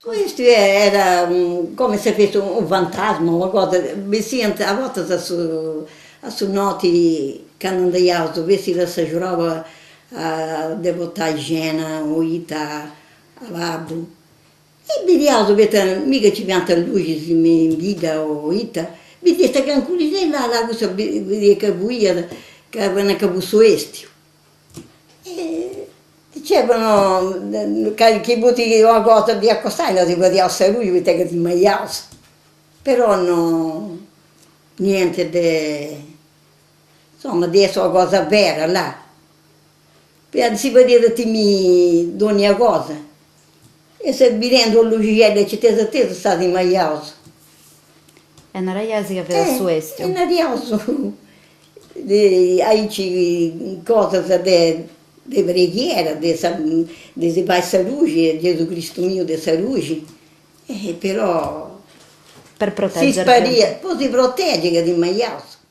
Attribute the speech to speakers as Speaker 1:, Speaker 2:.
Speaker 1: Custu era come se fessit unu fantasma, una cosa, bessiant a bortas a su a su noti candu andaiaus fessit a sa scroba de portai cena o ita a babbu e bidiaus poita miga nci fiant luxis me in bidda o ita, bidiast calincunu, là là cussa bidiat ca fuiat ca nanca fut su 'estiu E dicevano ca chi fut una cosa de acostai nosi fadiaus sa gruxi poita ca timaiaus, però no niente de insoma de essi una cosa vera là, si fadiat a timi dònnia cosa e se bidendu una luxixedda aici atesu atesu sa timaiaus.
Speaker 2: E naraiais ca fiat su 'estiu.
Speaker 1: E nariaus aici cosas de de preghiera, de sa de si fai sa gruxi, Gesù Cristu miu de sa gruxi, e però
Speaker 2: Per proteggervi.
Speaker 1: Si spariat, po si proteggi ca timaiaus.